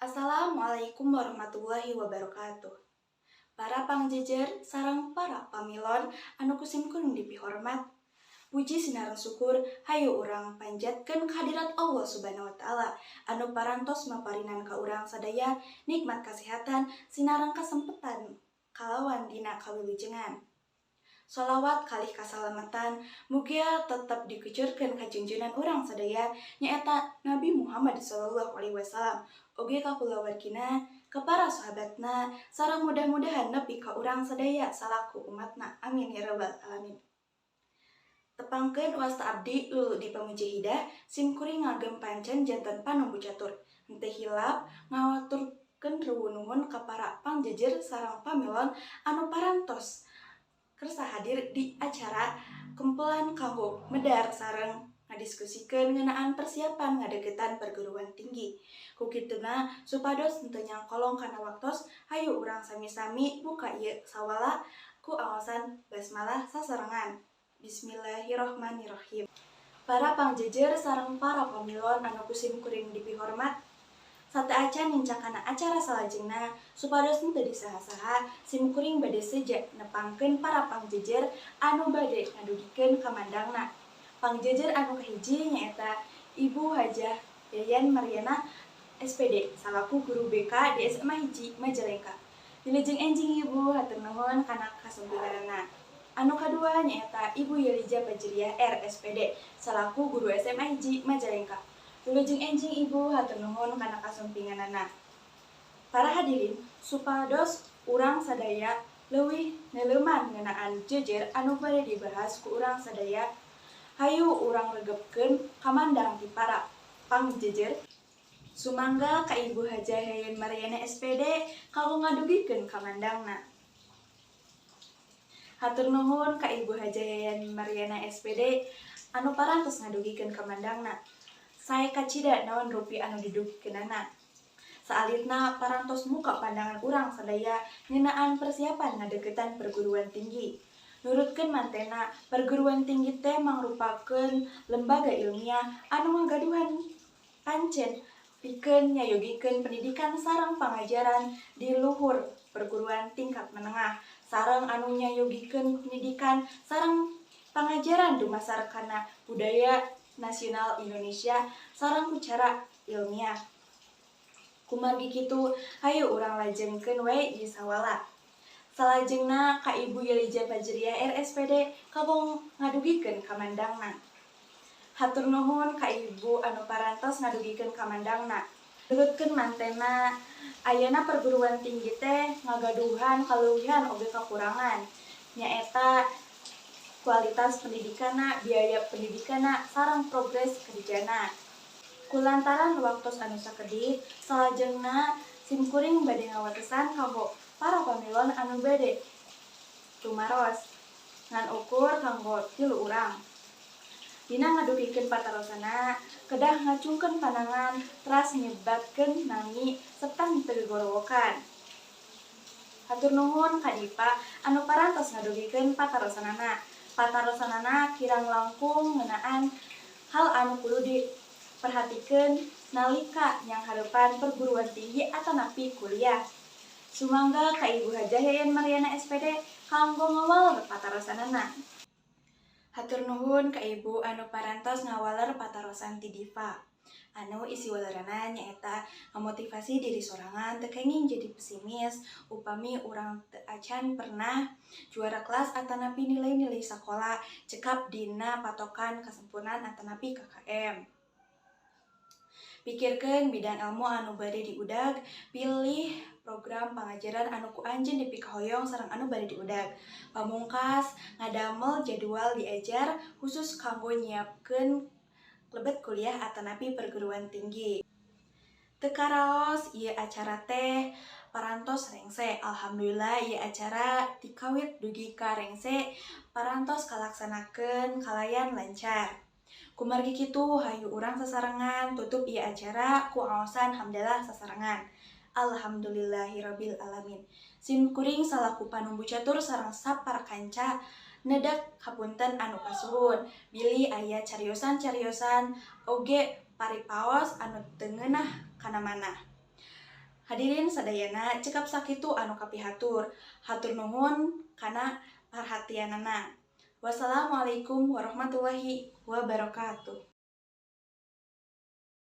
Assalamualaikum warahmatullahi wabarakatuh. Para pangjejer sareng para pamilon anu ku simkuring dipihormat. Puji sinareng syukur hayu urang panjatkeun kehadirat Allah Subhanahu wa Taala anu parantos maparinan ka urang sadaya nikmat kasehatan sinareng kasempetan kalawan dina kawilujengan. Sholawat kalih kasalamatan mugia tetep dikucurkeun ka junjunan urang sadaya, nyaeta Nabi Muhammad sallallahu alaihi wasallam, oge ka kulawargina, ka para sahabatna, sareng mudah-mudahan nepi ka urang sadaya salaku umatna. Amin ya rabbal alamin. Tepangkeun, wasta abdi Lulu di Pamujahidah, simkuring ngagem pancen janten panumbu catur. Henteu hilap ngawaturkeun nuhun ka para pangjejer sareng pamilon anu parantos kersa hadir di acara kumpulan kanggo medar sareng ngadiskusikeun ngeunaan persiapan ngadeukeutan perguruan tinggi. Ku kituna, supados henteu nyangkolong kana waktos, hayu urang sami-sami buka ieu sawala ku aosan basmalah sasarengan. Bismillahirrahmanirrahim. Para pangjejer sareng para pamilon anu ku simkuring dipihormat, sateuacan nincak kana acara salajengna, supados henteu disaha-saha, simkuring bade seja nepangkeun para pangjejer anu bade ngadugikeun kamandangna. Pangjejer anu kahiji nyaeta Ibu Hajah Yayan Mariana SPD salaku guru BK di SMA 1 Majalengka. Wilujeng enjing, Ibu, hatur nuhun kana kasumpinganana. Anu kadua nyaeta Ibu Yelija Fajriah R SPD salaku guru SMA 1 Majalengka. Wilujeng enjing, Ibu, hatur nuhun kana kasumpinganana. Para hadirin, supados urang sadaya leuwih neuleuman ngeunaan jejer anu bade dibahas ku urang sadaya, hayu urang regepkeun kamandang ti para pangjejer. Sumangga ka Ibu Hajah Yayan Mariana SPD kanggo ngadugikeun kamandangna. Hatur nuhun ka Ibu Hajah Yayan Mariana SPD anu parantos ngadugikeun kamandangna. Sae kacida naon rupi anu didugikeunana. Saalitna parantos muka pandangan urang sadaya ngeunaan persiapan ngadeuketan perguruan tinggi. Nurutkeun mantena, perguruan tinggi teh mangrupakeun lembaga ilmiah anu ngagaduhan pancen pikeun nyayogikeun pendidikan sareng pangajaran di luhur perguruan tingkat menengah, sareng anu nyayogikeun pendidikan sareng pangajaran dumasar kana budaya nasional Indonesia sareng ku cara ilmiah. Kumargi kitu, hayu urang lajengkeun we di sawala. Salajengna ka Ibu Yelija Fajriah R SPD kanggo ngadugikeun kamandangna. Hatur nuhun ka Ibu anu parantos ngadugikeun kamandangna. Nurutkeun mantena, ayeuna perguruan tinggi teh ngagaduhan kaleuwihan oge kakurangan, nyaeta kualitas pendidikanna, biaya pendidikanna, sareng progres kerjana. Kulantaran waktos anu sakedik, salajengna simkuring bade ngawatesan kanggo para pamilon anu bade tumaros ngan ukur kanggo tilu urang. Dina ngadugikeun patarosanna, kedah ngacungkeun panangan teras nyebatkeun nami serta teu gogorowokan. Hatur nuhun ka Dipa anu parantos ngadugikeun patarosanana. Patarosanana kirang langkung ngeunaan hal anu kudu diperhatikeun nalika nyanghareupan perguruan tinggi atanapi kuliah. Sumangga ka Ibu Hajah Yayan Mariana SPD kanggo ngawaler patarosanana. Hatur nuhun ka Ibu anu parantos ngawaler patarosan ti Diva. Anu isi walerana nyaeta ngamotivasi diri sorangan teu kenging jadi pesimis upami urang teu acan pernah juara kelas atanapi nilai-nilai sakola cekap dina patokan kasempurnaan atanapi KKM. Pikirkeun bidang ilmu anu bade diudag, pilih program pangajaran anu ku anjeun dipikahoyong sareng anu bade diudag. Pamungkas, ngadamel jadwal diajar khusus kanggo nyiapkeun lebet kuliah atanapi perguruan tinggi. Teu karaos ieu acara teh parantos rengse. Alhamdulillah, ieu acara tikawit dugi ka rengse parantos kalaksanakeun kalayan lancar. Kumargi kitu, hayu urang sasarengan tutup ieu acara ku aosan hamdalah sasarengan. Alhamdulillahirabbil alamin. Sim kuring salaku panumbu catur sareng sapara kanca nedak hapunten anu kasuhun bilih aya cariosan-cariosan oge paripaos anu teu ngeunah kana manah. Hadirin sadayana, cekap sakitu anu kapihatur. Hatur nuhun kana perhatianana. Wassalamualaikum warahmatullahi wabarakatuh.